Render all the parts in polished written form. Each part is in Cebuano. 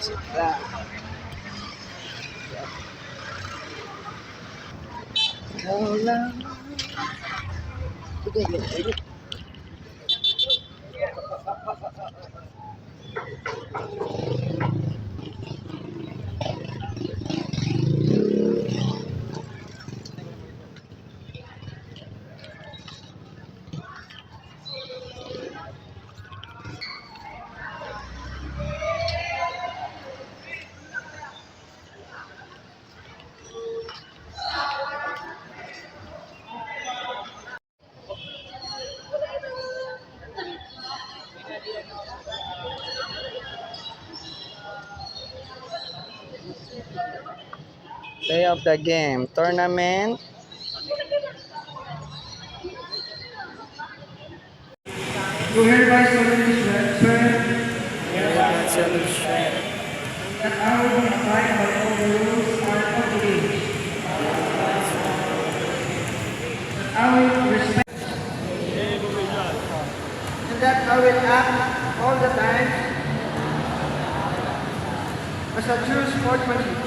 Sila. Ikaw lang. Ikaw lang. Play of the game. Tournament. Do hereby solemnly swear that I will abide by all the rules and of the game. That I will respect and that I will act all the time as a true sportsmanship,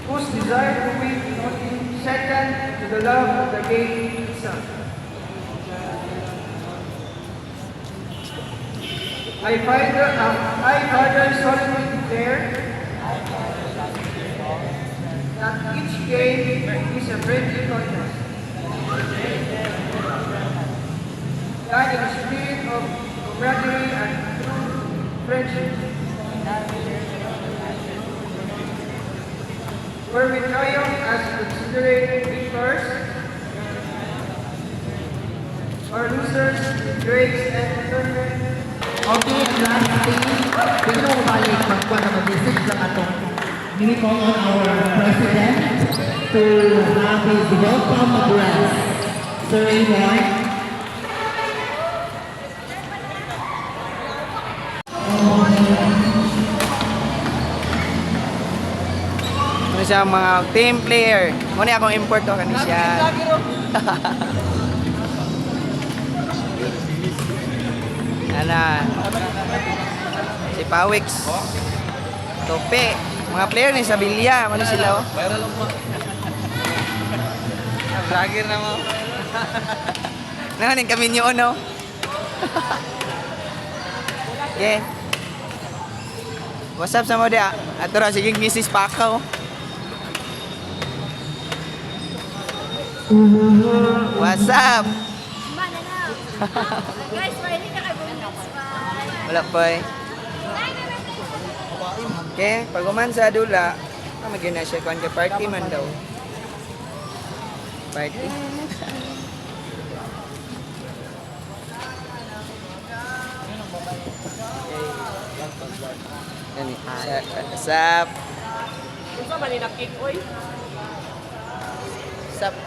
whose desire to win is only second to the love of the game itself. I further solemnly declare that each game is a friendly contest. Done in the spirit of camaraderie and true friendship, where we triumph as considerate victors or losers with grace and discernment. Okay, and last thing, pwede mo balik magkuha na mag-message lang atong we call on our president to have his welcome address. Sir Raymond. Ano siya mga team player. Muna akong import to kani siya. Ana. Si Pawix. Tope. Mga player ni Sabilla. Ano sila oh? Vlogger na mo. Nanganin kami niyo no. Okay. What's up sa mo dia? Ato ra sige Mrs. Pakaw. What's up? Mana na. Guys, pwede ka kay Bumits. Bye. Wala pa eh. Okay, pag uman sa dula, magina siya kuan kay party man daw. Party. Gani, sa up? Unsa man ni na-kick oy? Sup?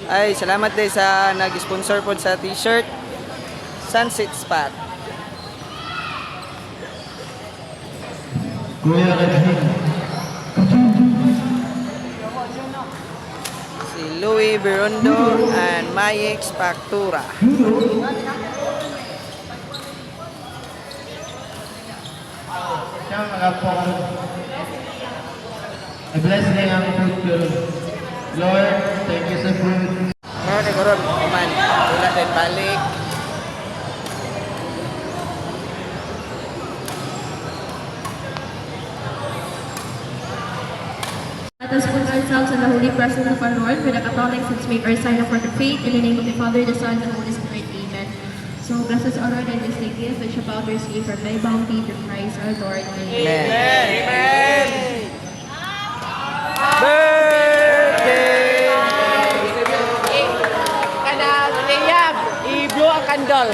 Ay, salamat din sa nag-sponsor po sa t-shirt. Sunset Spot. Kuya Rajin. Si Louis Berondo and Mayix Factura. Siya mga po. I-bless niya ang food ko. Lord, thank you sa food. Meron ni Koron, man. Wala din balik. Let us put ourselves in the holy presence of our Lord for the Catholics. Let's make our sign of our faith in the name of the Father, the Son, and the Holy Spirit. Amen. So bless us, O Lord, and this thy gift which about to receive from thy bounty through Christ our Lord. Amen. Amen. Birthday! Kana Liam, i-blow ang candle.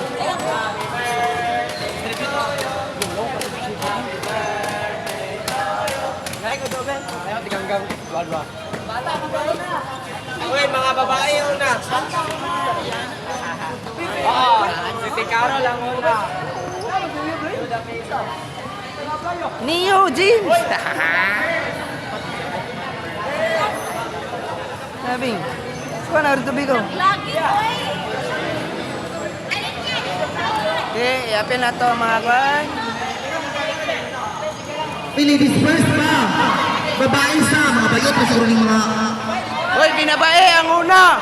Uy, mga babae una. Oo, si Carol ang una. Neo James. Nabing. Kuha na rin tubig ko. Lagi, oy! Okay, iapil na to mga kwan. Uy, ladies first pa. Babae sa mga bayot na siguro yung mga. Hoy, binabae ang una.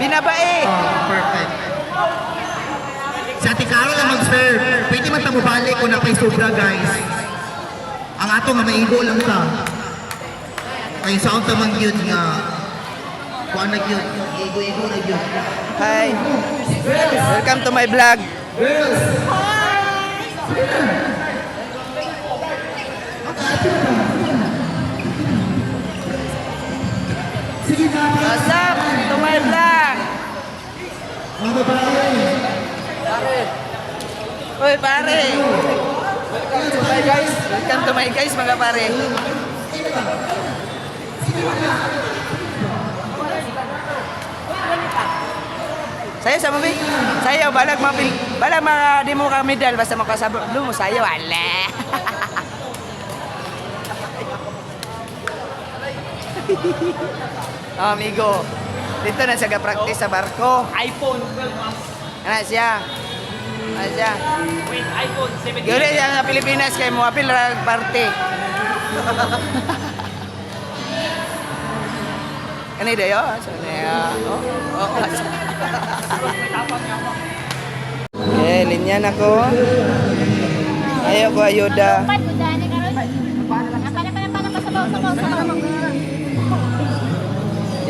Binabae. Oh, perfect. Si Ate Carol ang mag-serve. Pwede man ta mobalik kung napay sobra, guys. Ang ato nga maigo lang ta. Ay, sound ta man yun nga. Kuan na yun. Igo-igo na yun. Hi. Welcome to my vlog. Girls! Sige na, What's up to my vlog? mga babae. Hoy, pare. Welcome to my guys. Welcome to my guys, mga pare. Sayo sa mabi. Sayo balag mapil. Balag mga di mo ka medal basta makasabot mo sayo ala. Oh, amigo. Dito na siya ga-practice sa barko. iPhone 12 mas. Ana siya. Ana siya. Wait, iPhone 17. Gyud siya sa Pilipinas kay mo apil ra parte. Kani dayo, so na. Oh, oh. Okay, linya na ko. Ayo ko ayuda. Pan, gudaan karon. Napana, pana, pana, pasabaw, sabaw, sabaw.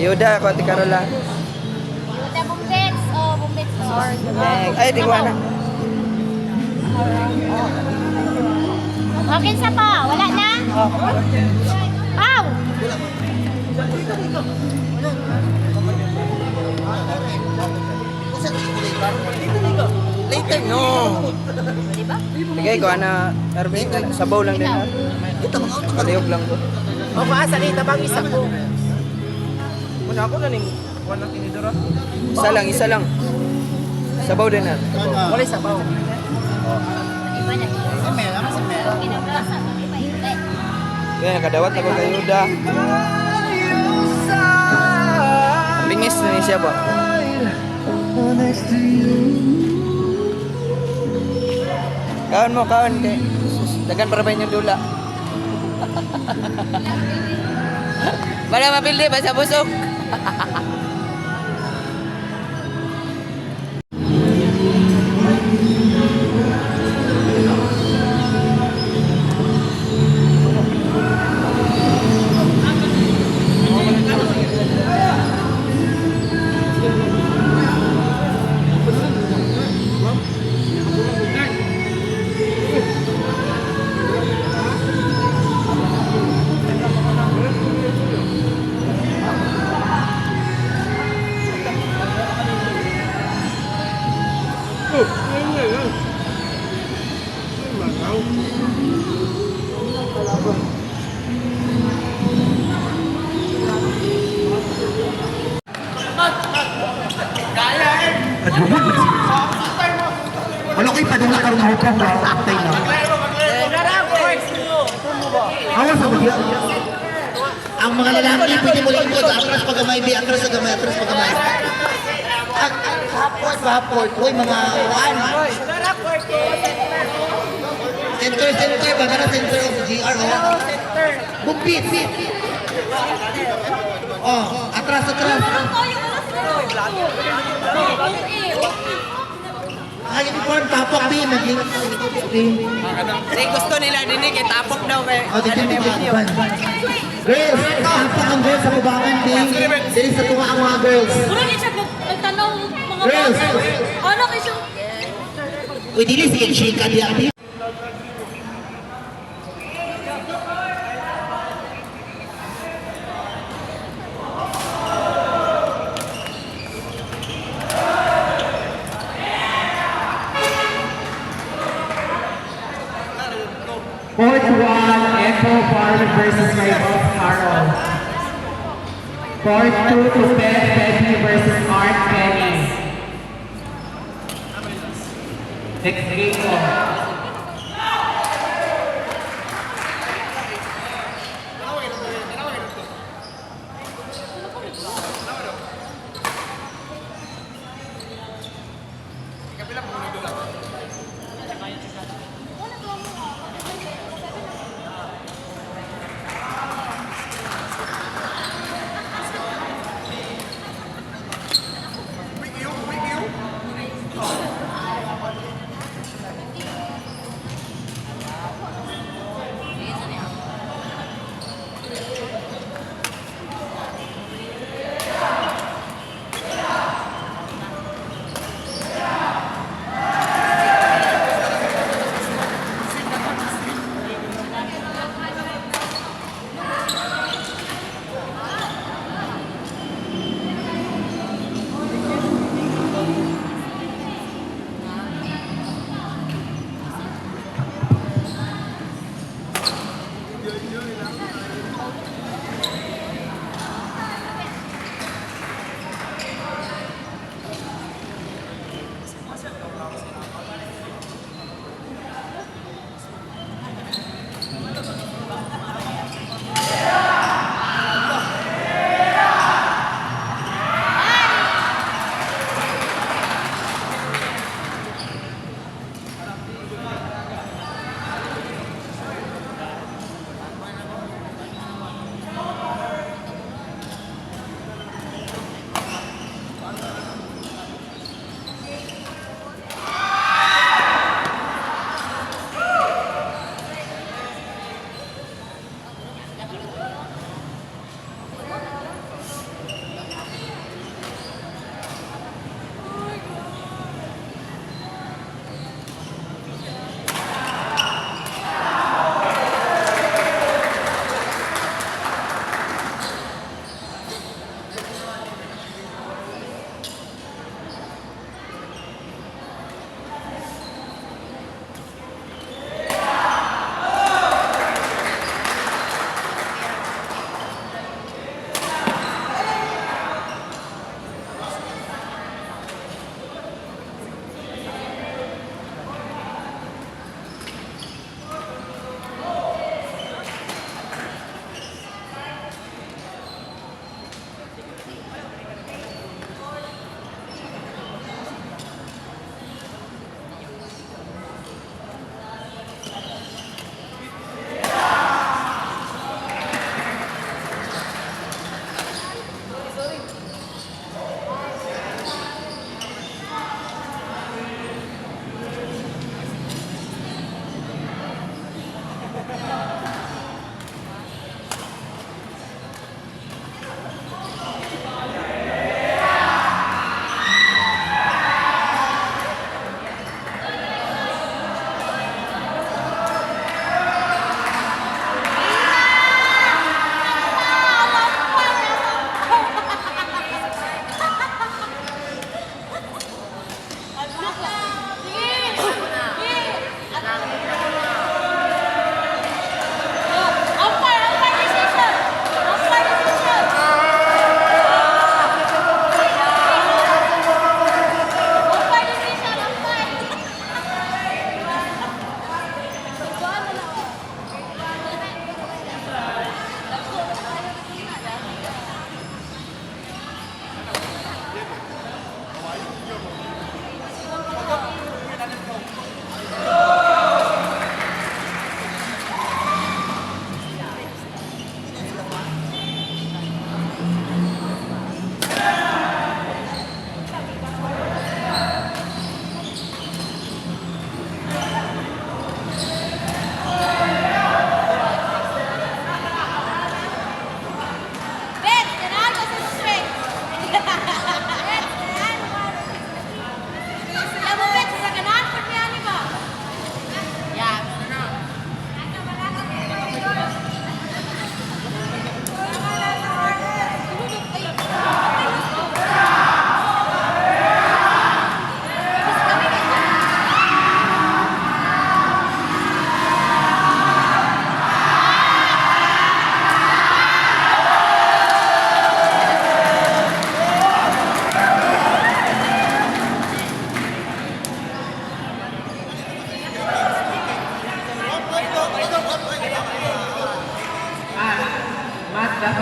Ayuda ko Ate Carola. Ayuda, bumbets. Oh, bumbets. Oh. Ay, di ko ana. Okay, sa pa. Wala na? Aw! Later no. Diba? Sige, ko ana Arvin, sabaw lang din ha. Palihog lang ko. O maasa ni tabang isa ko. Una ako na ning kuan ng tinidor. Isa lang, isa lang. Sabaw din ha. Wala sabaw. Iba na. Kinabasa. Iba, iba. Kaya nakadawat ako kay Yuda. Bingis na ni siya ba? Kaon mo, kaon. Kay, sus, dagan para ba inyong dula? Wala mapildi, basta busog. Wala ko'y padula karon nga hukong ba? Patay na. Awa sa mga. Ang mga lalaki, pwede mo lingkod. Atras pa gamay, bi. Atras sa gamay, atras pa gamay. Ang half court ba, half court? Uy, mga one. Center, center. Baka na center of GR, oh. Bumpit. Oh, atras, atras. Ang uniform, tapok, bi. Mag-lingkod, bi. Kasi gusto nila dinig, itapok daw kay. Oh, dito yung video. Girls, tapok ang girls sa kubangan, bi. Dili sa tunga ang mga girls. Mura ni siya nagtanong mga Girls. bata. Ano kay siya? Uy, dili sige chika diya, bi. Court 1, Echo Farm versus my boss Carol. Court 2, Tupet Petty versus Art Kenny. Next game po.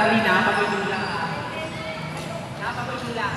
Charlie, napagulula. Napagulula.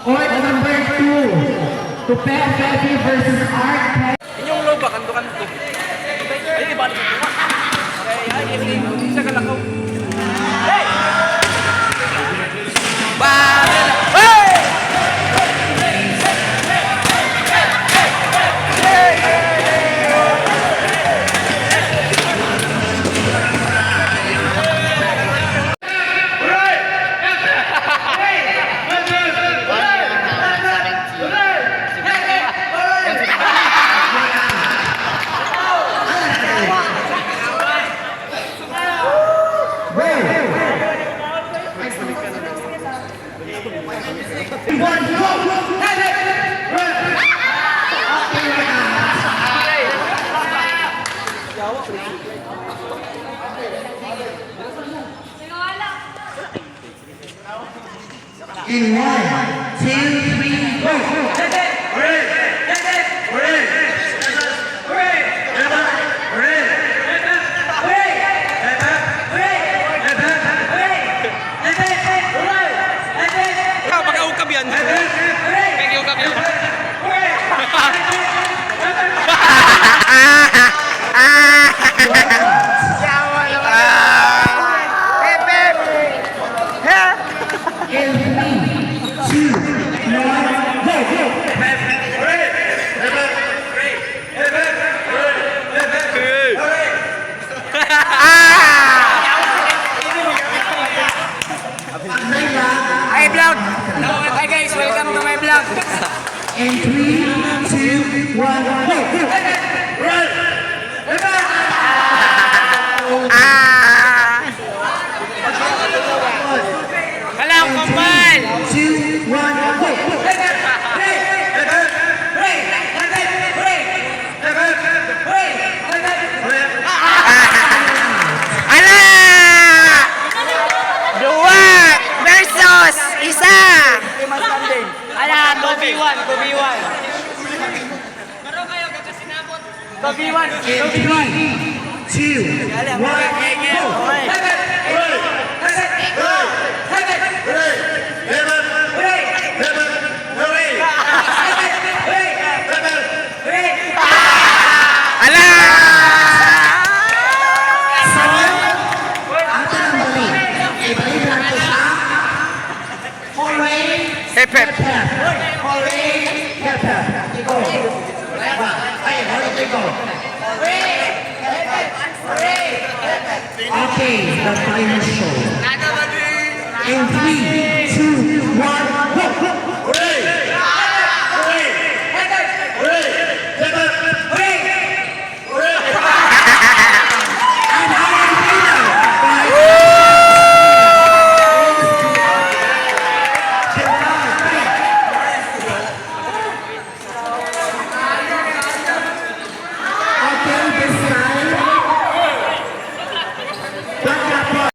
Court number 2. To Pepe versus Art. Inyong loba, kanto-kanto. Ay, ibalik ko. Okay, ay, isa ka lakaw. Hey! Hey! One, go! In one, two, three, go! Ah, baka ukab yan. Kaya ukab yan. In three, two, one, go! Go! Hi vlog! Hi guys, welcome to my vlog. In three, two, one, go! Go! Halang, kumpal! Two, one, go! Go! Ala! Dua versus isa! Ala, 2v1, 2v1. 2v1, In three, two, one, go! Ala! Ang tanang balik. Ibalik natin siya. Hooray! Hep hep. Hooray! Hep hep. Go. Ay, hooray, go. Okay, the final show. In three, two, one, go! And our winner by Okay, this time. Back up.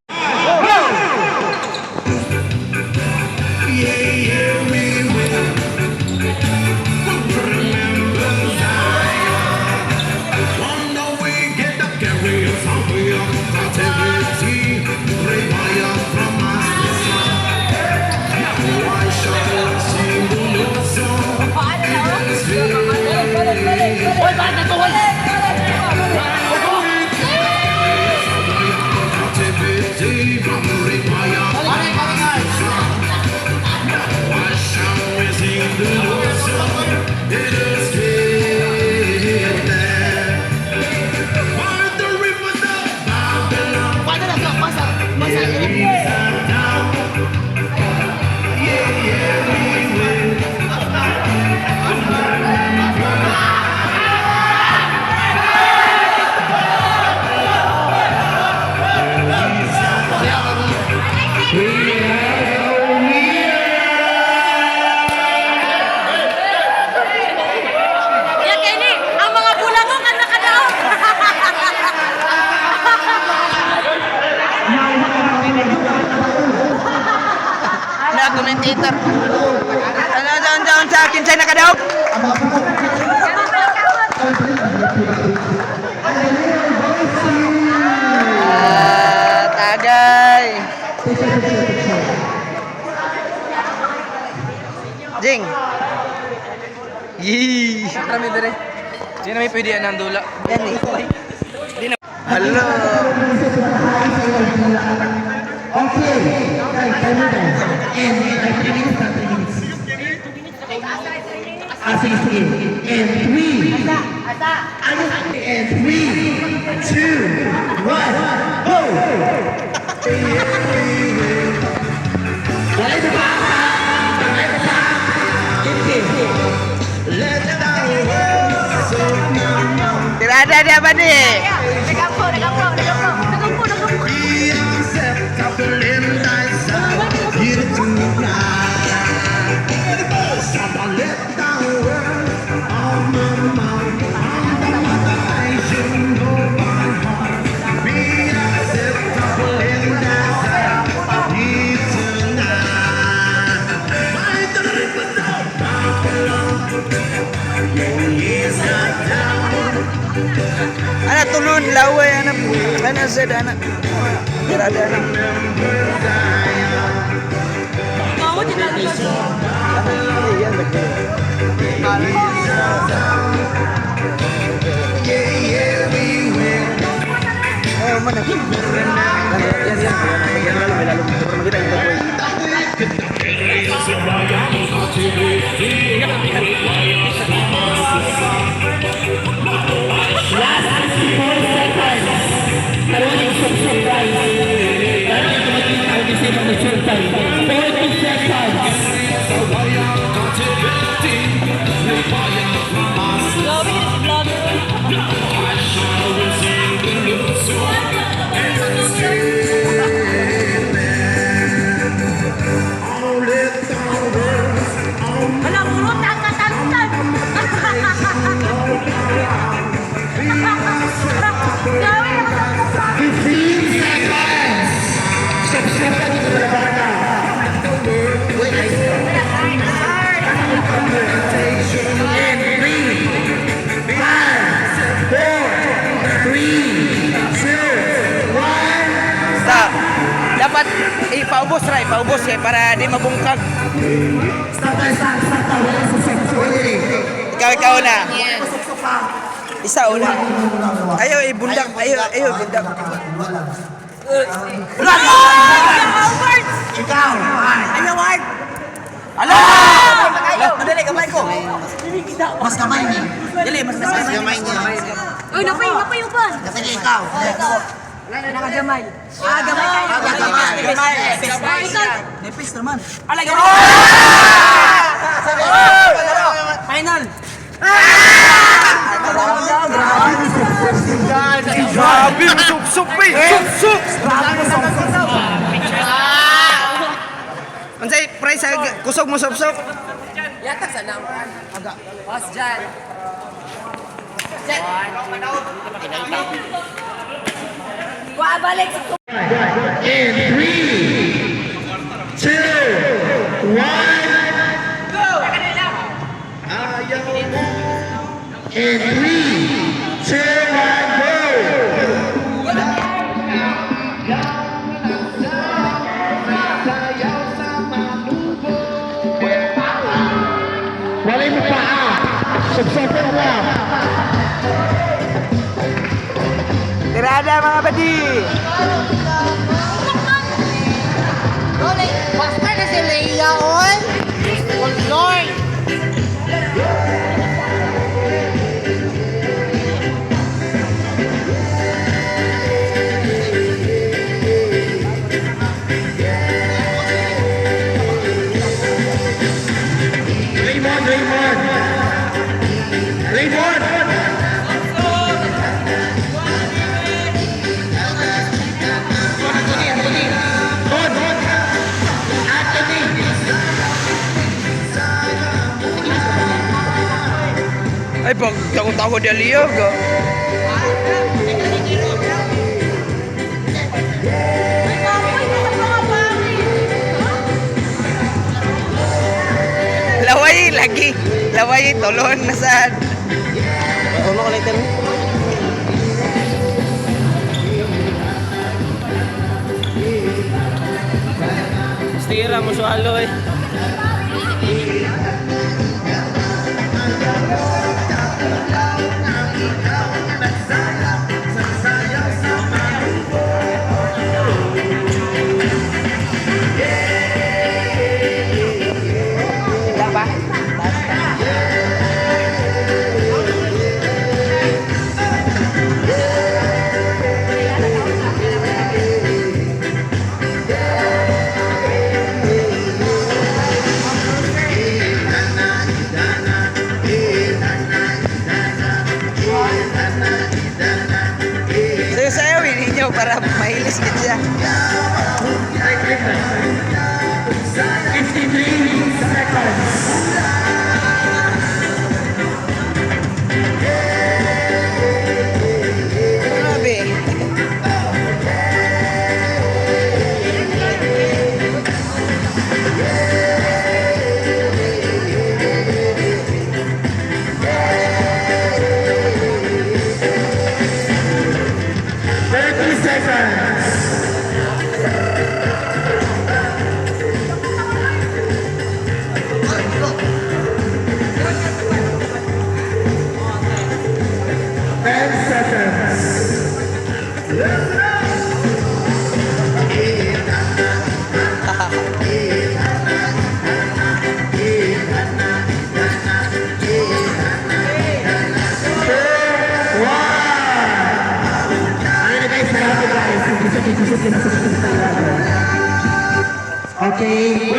Yan, Kenny, ang mga bulangong ang nakadaog. Na commentator. Ano doon doon sa akin sa nakadaog? Ah, tagay. Jing. Yee. Kami dire. Di na may pwede yan ang dula. Yan eh. Di na. Hello. Okay, time, time na tayo. And, 3 minutes na, 3 minutes. Ah, sige, sige. And three. Ano? And three, two, one, go! Wala ito pa! Wala ito pa! Hindi. Tirada dia ba ni? Nagampo, nagampo, nagampo. Nagampo, nagampo. Ana tulon laway ana ana sad ana. Tirada ana. Ay, man. Yan, yan. Yan, yan. Lalo, makita yung tapoy. Last 64 seconds. Karoon yung surprise. Karoon yung tumating tao kasi ng resulta. 40 seconds. Grabe ka si vlogger. Wala, murot ang katantan. Grabe naman ang 15 seconds. Subscribe ka dito sa bata. In 3, 5, 4, 3, 2, 1. Stop. Dapat ipaubos ra, ipaubos kay para di mabungkag. Stop tayo, stop, stop tayo. Wala sa subscribe. Ikaw, ikaw na. Suksok ka. Isa una. Ayaw ibundak, ayaw, ayaw ibundak. Ikaw. Ayaw, Art! Ala! Madali, kamay ko. Mas kamay ni. Dali, mas kamay niya. Uy, napay, napay uban. Sige, ikaw. Nakagamay. Ah, gamay kayo. Gamay. Gamay. Nipis naman. Ala, gamay! Final! Grabe, sup-sup eh! Sup-sup! Unsay price sa kusog mo sup-sup? Yatag sa nang. Pas dyan. Wa balik sa In 3, 2, 1. Go! In 3, 2, 1, go! Walay mo paa. Subscribe mo. Tirada mga badi! Basta na si Leia, oy! Oh, Lord! Raymond, Raymond! Raymond! Mon! Anthony! Ay, pag tago-tago di aliyog. Oh. Ay, kapoy ka sa mga pangit. Laway lagi. Laway tulon na saan. Ulo ko later. Stira mo sualo eh. Wala pa? Sayo-sayo, ninyo para mahilis gid siya. 53 seconds. Grabe. Ano na guys, marami guys. Hindi siya kisusok na sa Okay.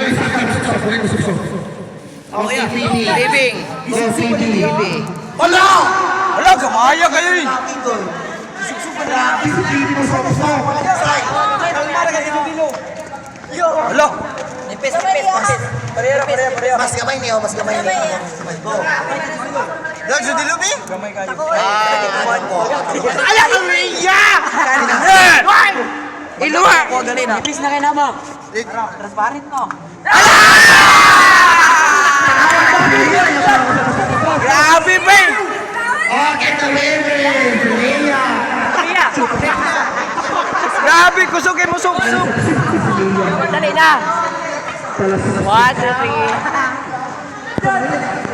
Okay, Phoebe. Living. Go, Phoebe. Wala! Wala, gamaya kayo eh. Grabe si Phoebe mo sa usok. Wala! Nipis, nipis, nipis. Pareha, pareha, pareha. Mas gamay niyo, mas gamay niyo. Go. Dog, sa dilubi? Gamay kayo. Ala ka Rhea! Iluwa! Nipis na kayo na mo. Grabe ba? Okay, the winner is Leia. Grabe, kusog kay musog kusog. Dali na. 1, 2, 3.